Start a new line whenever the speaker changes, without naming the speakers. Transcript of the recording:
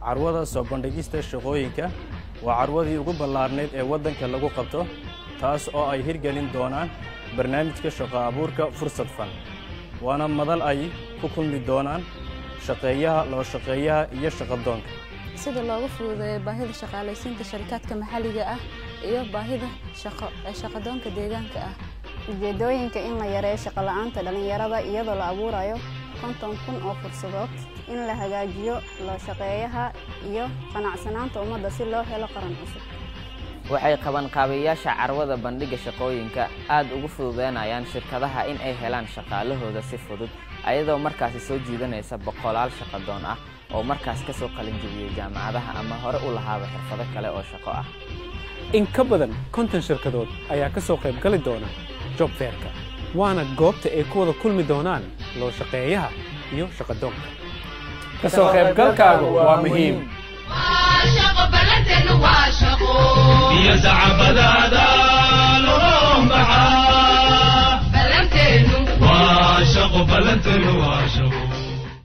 Carwada soo bandhigista shaqooyinka waa carwadii ugu ballaarnayd ee waddanka lagu qabto, taas oo ay hirgelin doonaan barnaamijka shaqo abuurka Fursad Fund, waana madal ay ku kulmi doonaan shaqeeyaha, loo shaqeeyaha iyo shaqadoonka.
Sida loogu fududeeyo baahida shaqaalaysiinta sharikaadka maxalliga ah iyo baahida shaqo ee shaqadoonka deegaanka ah.
Ujeedooyinka: in la yareeyo shaqo la'aanta dhalinyarada iyadoo la abuurayo 50,000 oo fursadood, in la hagaajiyo loo shaqeeyaha iyo qanacsanaanta ummadda si loo helo qaran cusub.
Waxay qabanqaabiyayaasha carwada bandhigga shaqooyinka aad ugu fududeynayaan shirkadaha in ay helaan shaqaalahooda si fudud, ayadoo markaasi soo jiidanaysa boqolaal shaqadoon ah oo markaas ka soo qalinjibiyey jaamacadaha ama hore u lahaaba xirfado kale oo shaqo ah.
In ka badan 50 shirkadood ayaa ka soo qayb gali doona job fairka, waana goobta ay ku wada kulmi doonaan loo shaqeeyaha iyo shaqadoonka. Ka soo qaybgalkaagu waa muhiim.
Iyo sacabadaada lolombaxa, waa shaqo, ballanteenu waa shaqo.